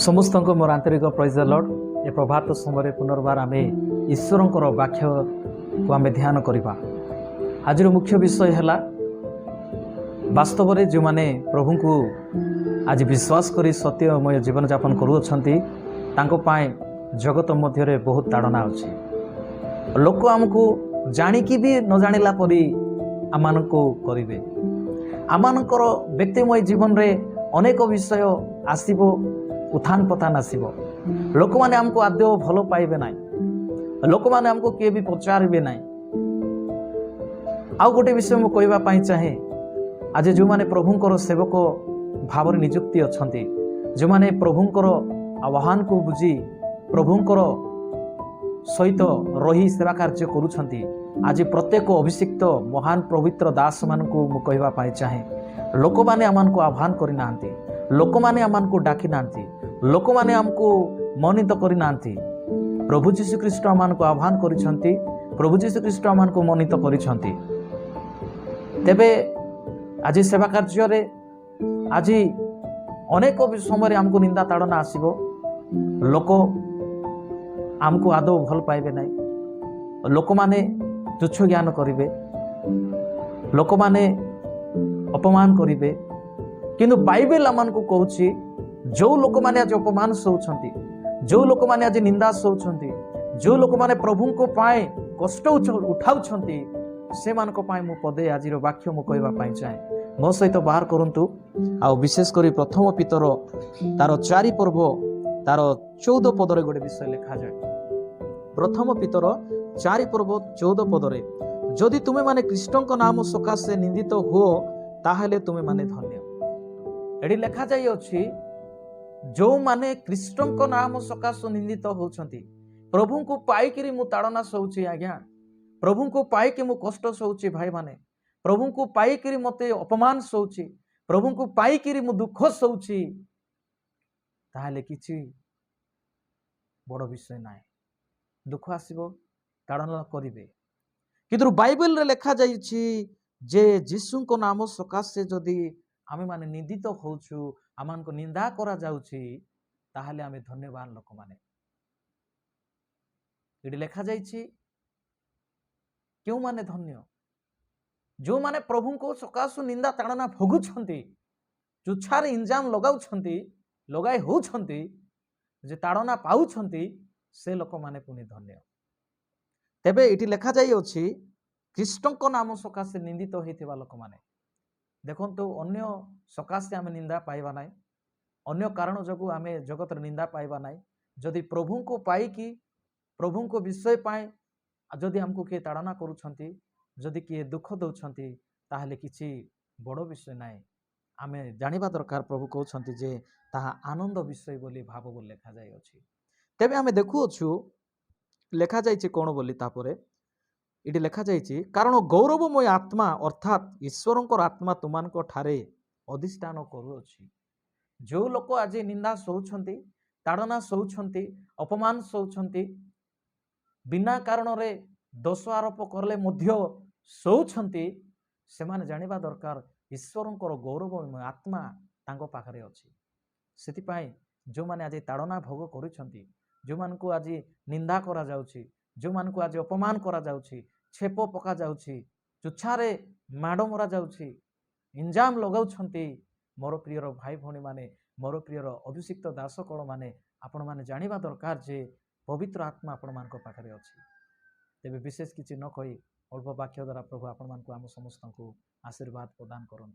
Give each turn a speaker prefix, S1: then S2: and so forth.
S1: ସମସ୍ତଙ୍କୁ ମୋର ଆନ୍ତରିକ ପ୍ରେଜ୍ ଦ ଲର୍ଡ। ଏ ପ୍ରଭାତ ସମୟରେ ପୁନର୍ବାର ଆମେ ଈଶ୍ୱରଙ୍କର ବାକ୍ୟକୁ ଆମେ ଧ୍ୟାନ କରିବା। ଆଜିର ମୁଖ୍ୟ ବିଷୟ ହେଲା, ବାସ୍ତବରେ ଯେଉଁମାନେ ପ୍ରଭୁଙ୍କୁ ଆଜି ବିଶ୍ୱାସ କରି ସତ୍ୟମୟ ଜୀବନଯାପନ କରୁଅଛନ୍ତି, ତାଙ୍କ ପାଇଁ ଜଗତ ମଧ୍ୟରେ ବହୁତ ତାଡ଼ନା ଅଛି। ଲୋକ ଆମକୁ ଜାଣିକି ବି ନ ଜାଣିଲା ପରି ଆମମାନଙ୍କୁ କରିବେ। ଆମମାନଙ୍କର ବ୍ୟକ୍ତିମୟ ଜୀବନରେ ଅନେକ ବିଷୟ ଆସିବ, ଉତ୍ଥାନ ପତନ ଆସିବ। ଲୋକମାନେ ଆମକୁ ଆଦୌ ଭଲ ପାଇବେ ନାହିଁ। ଲୋକମାନେ ଆମକୁ କିଏ ବି ପଚାରିବେ ନାହିଁ। ଆଉ ଗୋଟେ ବିଷୟ ମୁଁ କହିବା ପାଇଁ ଚାହେଁ, ଆଜି ଯେଉଁମାନେ ପ୍ରଭୁଙ୍କର ସେବକ ଭାବରେ ନିଯୁକ୍ତି ଅଛନ୍ତି, ଯେଉଁମାନେ ପ୍ରଭୁଙ୍କର ଆହ୍ୱାନକୁ ବୁଝି ପ୍ରଭୁଙ୍କର ସହିତ ରହି ସେବା କାର୍ଯ୍ୟ କରୁଛନ୍ତି, ଆଜି ପ୍ରତ୍ୟେକ ଅଭିଷିକ୍ତ ମହାନ ପବିତ୍ର ଦାସମାନଙ୍କୁ ମୁଁ କହିବା ପାଇଁ ଚାହେଁ, ଲୋକମାନେ ଆମମାନଙ୍କୁ ଆହ୍ୱାନ କରିନାହାନ୍ତି, ଲୋକମାନେ ଆମମାନଙ୍କୁ ଡାକି ନାହାନ୍ତି, ଲୋକମାନେ ଆମକୁ ମନୋନୀତ କରିନାହାନ୍ତି। ପ୍ରଭୁ ଯୀଶୁଖ୍ରୀଷ୍ଟ ଆମମାନଙ୍କୁ ଆହ୍ୱାନ କରିଛନ୍ତି, ପ୍ରଭୁ ଯୀଶୁଖ୍ରୀଷ୍ଟ ଆମମାନଙ୍କୁ ମନୋନୀତ କରିଛନ୍ତି। ତେବେ ଆଜି ସେବା କାର୍ଯ୍ୟରେ ଆଜି ଅନେକ ସମୟରେ ଆମକୁ ନିନ୍ଦା ତାଡ଼ନା ଆସିବ। ଲୋକ ଆମକୁ ଆଦୌ ଭଲ ପାଇବେ ନାହିଁ। ଲୋକମାନେ ତୁଚ୍ଛ ଜ୍ଞାନ କରିବେ, ଲୋକମାନେ ଅପମାନ କରିବେ। କିନ୍ତୁ ବାଇବେଲ ଆମମାନଙ୍କୁ କହୁଛି, ଯେଉଁ ଲୋକମାନେ ଆଜି ଅପମାନ ସହୁଛନ୍ତି, ଯେଉଁ ଲୋକମାନେ ଆଜି ନିନ୍ଦା ସହୁଛନ୍ତି, ଯେଉଁ ଲୋକମାନେ ପ୍ରଭୁଙ୍କ ପାଇଁ କଷ୍ଟ ଉଠାଉଛନ୍ତି, ସେମାନଙ୍କ ପାଇଁ ମୁଁ ପଦେ ଆଜିର ବାକ୍ୟ ମୁଁ କହିବା ପାଇଁ ଚାହେଁ। ମୋ ସହିତ ବାହାର କରନ୍ତୁ, ଆଉ ବିଶେଷ କରି ପ୍ରଥମ ପିତର ତାର 4 ପର୍ବ ତାର 14 ପଦରେ ଗୋଟେ ବିଷୟ ଲେଖାଯାଏ। ପ୍ରଥମ ପିତର 4 ପର୍ବ 14 ପଦରେ, ଯଦି ତୁମେମାନେ ଖ୍ରୀଷ୍ଟଙ୍କ ନାମ ସକାଶେ ନିନ୍ଦିତ ହୁଅ, ତାହେଲେ ତୁମେମାନେ ଧନ୍ୟ। ଏଠି ଲେଖାଯାଇଅଛି, ଯେଉଁମାନେ ଖ୍ରୀଷ୍ଟଙ୍କ ନାମ ସକାଶେ ନିନ୍ଦିତ ହେଉଛନ୍ତି। ପ୍ରଭୁଙ୍କୁ ପାଇକିରି ମୁଁ ତାଡ଼ନା ସହୁଛି ଆଜ୍ଞା, ପ୍ରଭୁଙ୍କୁ ପାଇକି ମୁଁ କଷ୍ଟ ସହୁଛି ଭାଇମାନେ, ପ୍ରଭୁଙ୍କୁ ପାଇକିରି ମୋତେ ଅପମାନ ସହୁଛି, ପ୍ରଭୁଙ୍କୁ ପାଇକିରି ମୁଁ ଦୁଃଖ ସହୁଛି, ତାହେଲେ କିଛି ବଡ଼ ବିଷୟ ନାହିଁ। ଦୁଃଖ ଆସିବ, ତାଡ଼ନା କରିବେ। କିନ୍ତୁ ବାଇବେଲରେ ଲେଖାଯାଇଛି ଯେ ଯୀଶୁଙ୍କ ନାମ ସକାଶେ ଯଦି ଆମେମାନେ ନିନ୍ଦିତ ହଉଛୁ, ଆମମାନଙ୍କୁ ନିନ୍ଦା କରାଯାଉଛି, ତାହେଲେ ଆମେ ଧନ୍ୟବାନ ଲୋକମାନେ। ଏଠି ଲେଖାଯାଇଛି କେଉଁମାନେ ଧନ୍ୟ? ଯେଉଁମାନେ ପ୍ରଭୁଙ୍କ ସକାଶୁ ନିନ୍ଦା ତାଡ଼ନା ଭୋଗୁଛନ୍ତି, ତୁଚ୍ଛାରେ ଇଞ୍ଜାମ ଲଗାଉଛନ୍ତି, ଲଗାଇ ହେଉଛନ୍ତି, ଯେ ତାଡ଼ନା ପାଉଛନ୍ତି, ସେ ଲୋକମାନେ ପୁଣି ଧନ୍ୟ। ତେବେ ଏଠି ଲେଖାଯାଇଅଛି ଖ୍ରୀଷ୍ଟଙ୍କ ନାମ ସକାଶେ ନିନ୍ଦିତ ହୋଇଥିବା ଲୋକମାନେ। ଦେଖନ୍ତୁ, ଅନ୍ୟ ସକାଶେ ଆମେ ନିନ୍ଦା ପାଇବା ନାହିଁ, ଅନ୍ୟ କାରଣ ଯୋଗୁଁ ଆମେ ଜଗତରେ ନିନ୍ଦା ପାଇବା ନାହିଁ। ଯଦି ପ୍ରଭୁଙ୍କୁ ପାଇକି ପ୍ରଭୁଙ୍କ ବିଷୟ ପାଇଁ ଯଦି ଆମକୁ କିଏ ତାଡ଼ନା କରୁଛନ୍ତି, ଯଦି କିଏ ଦୁଃଖ ଦେଉଛନ୍ତି, ତାହେଲେ କିଛି ବଡ଼ ବିଷୟ ନାହିଁ। ଆମେ ଜାଣିବା ଦରକାର, ପ୍ରଭୁ କହୁଛନ୍ତି ଯେ ତାହା ଆନନ୍ଦ ବିଷୟ ବୋଲି ଭାବ ବୋଲି ଲେଖାଯାଇଅଛି। ତେବେ ଆମେ ଦେଖୁଅଛୁ ଲେଖାଯାଇଛି କ'ଣ ବୋଲି। ତାପରେ ଏଠି ଲେଖାଯାଇଛି, କାରଣ ଗୌରବମୟ ଆତ୍ମା ଅର୍ଥାତ୍ ଈଶ୍ୱରଙ୍କର ଆତ୍ମା ତୁମମାନଙ୍କ ଠାରେ ଅଧିଷ୍ଠାନ କରୁଅଛି। ଯେଉଁ ଲୋକ ଆଜି ନିନ୍ଦା ସହୁଛନ୍ତି, ତାଡ଼ନା ସହୁଛନ୍ତି, ଅପମାନ ସହୁଛନ୍ତି, ବିନା କାରଣରେ ଦୋଷ ଆରୋପ କଲେ ମଧ୍ୟ ସହୁଛନ୍ତି, ସେମାନେ ଜାଣିବା ଦରକାର ଈଶ୍ୱରଙ୍କର ଗୌରବମୟ ଆତ୍ମା ତାଙ୍କ ପାଖରେ ଅଛି। ସେଥିପାଇଁ ଯେଉଁମାନେ ଆଜି ତାଡ଼ନା ଭୋଗ କରୁଛନ୍ତି, ଯେଉଁମାନଙ୍କୁ ଆଜି ନିନ୍ଦା କରାଯାଉଛି, ଯେଉଁମାନଙ୍କୁ ଆଜି ଅପମାନ କରାଯାଉଛି, ଛେପ ପକାଯାଉଛି, ତୁଚ୍ଛାରେ ମାଡ଼ ମରାଯାଉଛି, ଇଞ୍ଜାମ ଲଗାଉଛନ୍ତି, ମୋର ପ୍ରିୟର ଭାଇ ଭଉଣୀମାନେ, ମୋର ପ୍ରିୟର ଅଭିଷିକ୍ତ ଦାସକଳମାନେ, ଆପଣମାନେ ଜାଣିବା ଦରକାର ଯେ ପବିତ୍ର ଆତ୍ମା ଆପଣମାନଙ୍କ ପାଖରେ ଅଛି। ତେବେ ବିଶେଷ କିଛି ନ କହି ଅଳ୍ପ ବାକ୍ୟ ଦ୍ୱାରା ପ୍ରଭୁ ଆପଣମାନଙ୍କୁ, ଆମ ସମସ୍ତଙ୍କୁ ଆଶୀର୍ବାଦ ପ୍ରଦାନ କରନ୍ତୁ।